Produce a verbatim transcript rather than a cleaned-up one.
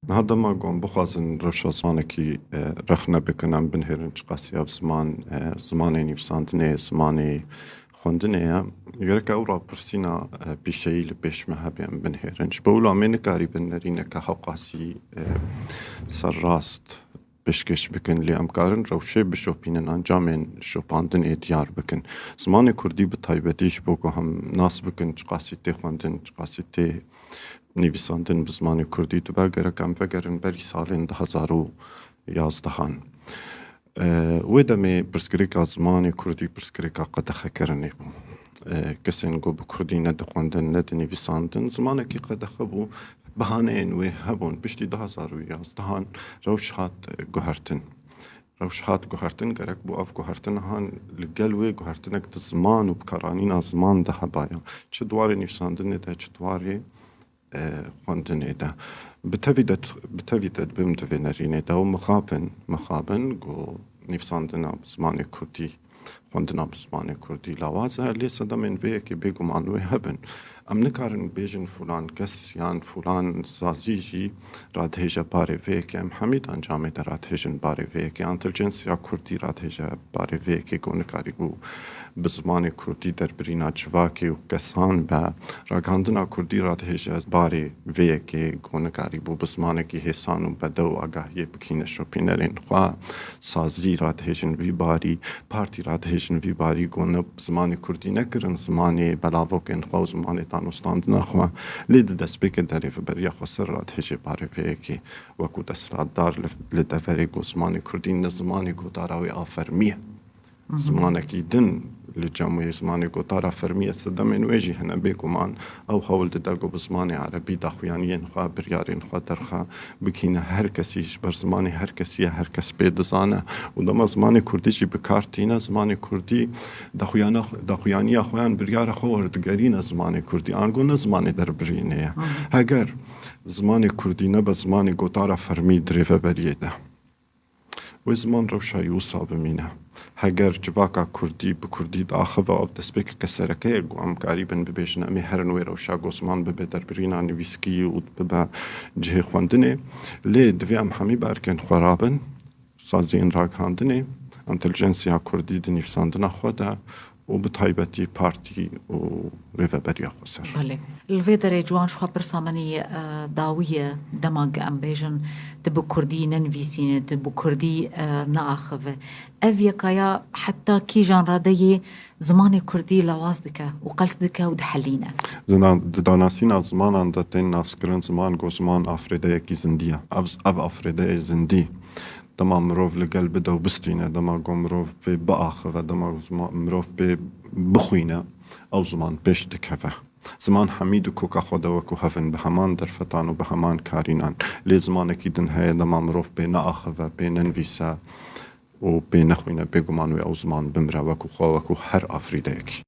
Niha dema ku em bixwazin rewşa zimanekî, e, rexne bikin, em binihêrin çiqasî ev ziman, e, zimanê nivîsandinê, zimanê xwendinê ye. Gerek ew rapirsîna, e, pîşeyî li pêş me hebe em binihêrin. Ji bo wilo em ê nikarîbin nerîneke hewqasî, e, serrast pêşkêş bikin, lê em karin rewşê bişopînin, encamên şopandinê diyar bikin. Zimanê kurdî bi taybetî ji bo ku em nas bikin, çiqasî tê xwendin, çiqasî tê nivîsandin bi zimanê kurdî dibe, gerek em vegerin berî salên du hazar û yazdehan. E, wê demê pirsgirêka zimanê kurdî pirsgirêka qedexekirinê bû. E, kesên ku bi kurdî ne dixwendin, ne dinivîsandin, zimanekî qedexe bû. Bihaneyên wê hebûn. Piştî du hazar û yazdehan rewş hat, e, guhertin. Rewş hat guhertin, gerek bû ev guhertin han li gel wê guhertinek di ziman û bikaranîna ziman de hebaya. Çi di warê nivîsandinê de, çi di warê, e, xwendinê de. Bi tevî de, bi tevî de dibim di vê nerînê de û mixabin, mixabin ku nivîsandina bi zimanê kurdî, xwendina bi zimanê kurdî lawaz e, lê sedemên vê yekê bêguman wê hebin. Em nikarin bêjin fulan kes yan fulan sazî jî radihêje barê vê yekê. Em hemî di encamê de radihêjin barê vê yekê. Entelijensiya kurdî radihêje barê vê yekê ku nikarîbû bi zimanê kurdî derbirîna civakê û kesan be. Ragihandina kurdî radihêje barê vê yekê ku nikarîbû bi zimanekî hêsan û bedew agahiyê bikîne şopînerên xwe. Sazî radihêjin vî barî, partî radihêjin vî barî ku ne zimanê kurdî nekirin zimanê belavokên xwe û zimanê danûstandina xwe. Lê di destpêkê de rêveberiya xweser radihêje barê vê yekê. Wekû desthilatdar li, li deverê ku zimanê kurdî ne zimanê gotara wê a fermî ye. Zimanekî din li cem wê zimanê gotara fermî ye, sedemên wê jî hene. Bêguman ew hewl dide ku bi zimanê erebî daxuyaniyên xwe, biryarên xwe derxe, bikîne her kesî, ji ber zimanê her kesî ye, her kes pê dizane. Û dema zimanê kurdî jî bi kar tîne, zimanê kurdî daxuyana-, daxuyaniya xwe yan biryara xwe werdigerîne zimanê kurdî, ango ne zimanê derbirînê ye. Heger zimanê kurdî nebe zimanê gotara fermî di rêveberiyê de, wê ziman rewşa wî wisa bimîne. Heger civaka kurdî bi kurdî diaxive, ev destpêkeke sereke ye ku em karîbin bibêjin, em ê herin wê rewşa ku ziman bibe derbirîna nivîskî û bibe cihê xwendinê. Lê divê em hemî bi erkên xwe rabin, saziyên ragihandinê, entelijensiya kurdî di nivîsandina xwe de û bi taybetî partî û rêveberiya xweser. Belê. Li vê derê Ciwan, ji xwe pirsa min î, e, dawî ye, dema ku em bêjin, tu bi kurdî nenivîsîne, tu bi kurdî, e, neaxive. Ev yekaya heta kîjan radeyê zimanê kurdî lawaz dike û qels dike û dihelîne? Di na-, di danasîna zimanan de tên naskirin ziman ku ziman afirêdeyekî zindî ye. Ev, ev afirêdeyê zindî dema mirov li gel bide û bistîne, dema ku mirov pê biaxive, dema ku zima-, mirov pê bixwîne, ew ziman pêş dikeve. Ziman hemî di koka xwe de wekû hev in, bi heman derfetan û bi heman karînan. Lê zimanekî din heye, dema mirov pê neaxive, pê nenivîse û pê nexwîne, bêguman wê ew ziman bimire wekû xwe, wekû her afirîdeyekî.